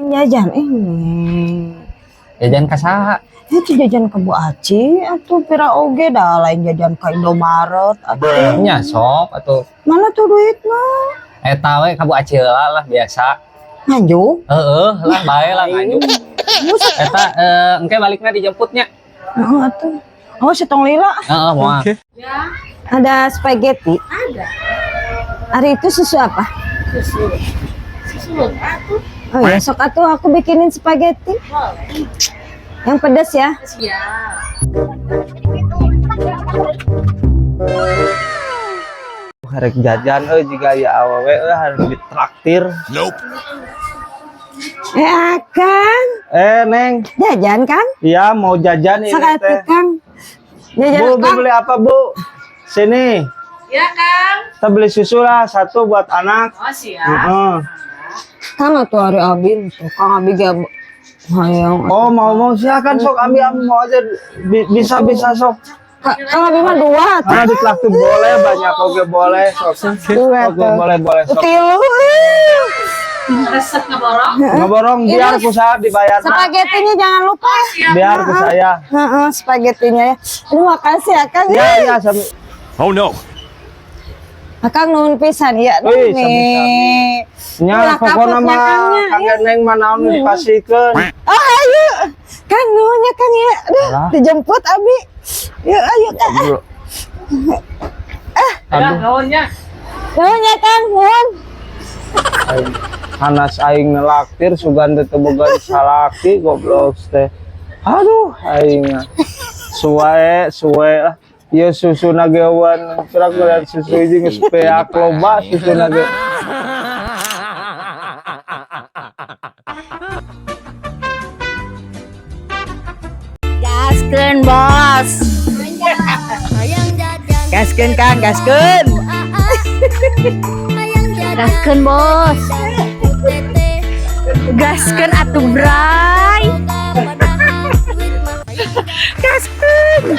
Jajan ini. Jajan ka saha? Itu jajan ke Bu Aci atau pira oge dah lain jajan ke Indomaret atuh. Nya sok atuh. Mana tuh duitnya? Eta we ka Bu Aci heula lah biasa. Nganjuk. Heeh lah bae lah nganjuk. Eta engke balikna dijemputnya. Heeh atuh. Oh, setong lila. Heeh moal. Ada spaghetti. Ada. Hari itu susu apa? Susu. Susu atuh. Oh ya, sok atuh aku bikinin spaghetti. Boleh. Yang pedas ya. Siap. Harek jajan euy jiga ya awewe euy harus ditraktir. Eh, Akang. Eh, Neng, Jajan, Kang? iya mau jajan ini Sok atuh, teh. Kang. Jajan, Bu, Bu Kang. beli apa, Bu? Sini. Ya, Kang. Kita beli susu lah satu buat anak. Oh, siap. Heeh. Kang atuh hari abi tuh. Kang abi ge hayang. Oh, mau mau silakan sok ambil ambil mau aja bisa bisa sok. Kang abi mah dua atuh. Ah, ditraktir boleh banyak oke boleh sok. Dua Oke tuh. boleh boleh sok. Tilu. Resep ngeborong. Ngeborong biar ku saya dibayar. Spagettinya jangan lupa. Biar ku saya. Heeh, spagettinya ya. Aduh, makasih ya, Kang. Ya ya sami. Oh no. Akang nuhun pisan ya. Wih, nih. Nya Ulah pokona kapok nya, mah Kang, nya. Kang Neng mah naon dipasikeun. Oh, ayo. Kang nuhun ya, Kang ya. Aduh, Alah. dijemput abi. Yuk, ayo Kang. Ya nuhun nya. Nuhun ya, Kang. Nuhun. Aing hanas aing nelaktir sugan teu boga salaki goblok teh. Aduh aing mah. Suwe suwe lah. Ieu susuna ge eueun pirang bulan susu hiji geus beak loba susuna ge. Gaskeun bos. Gaskeun Kang, gaskeun. Gaskeun bos. Gaskeun atuh Bray. Gaskeun.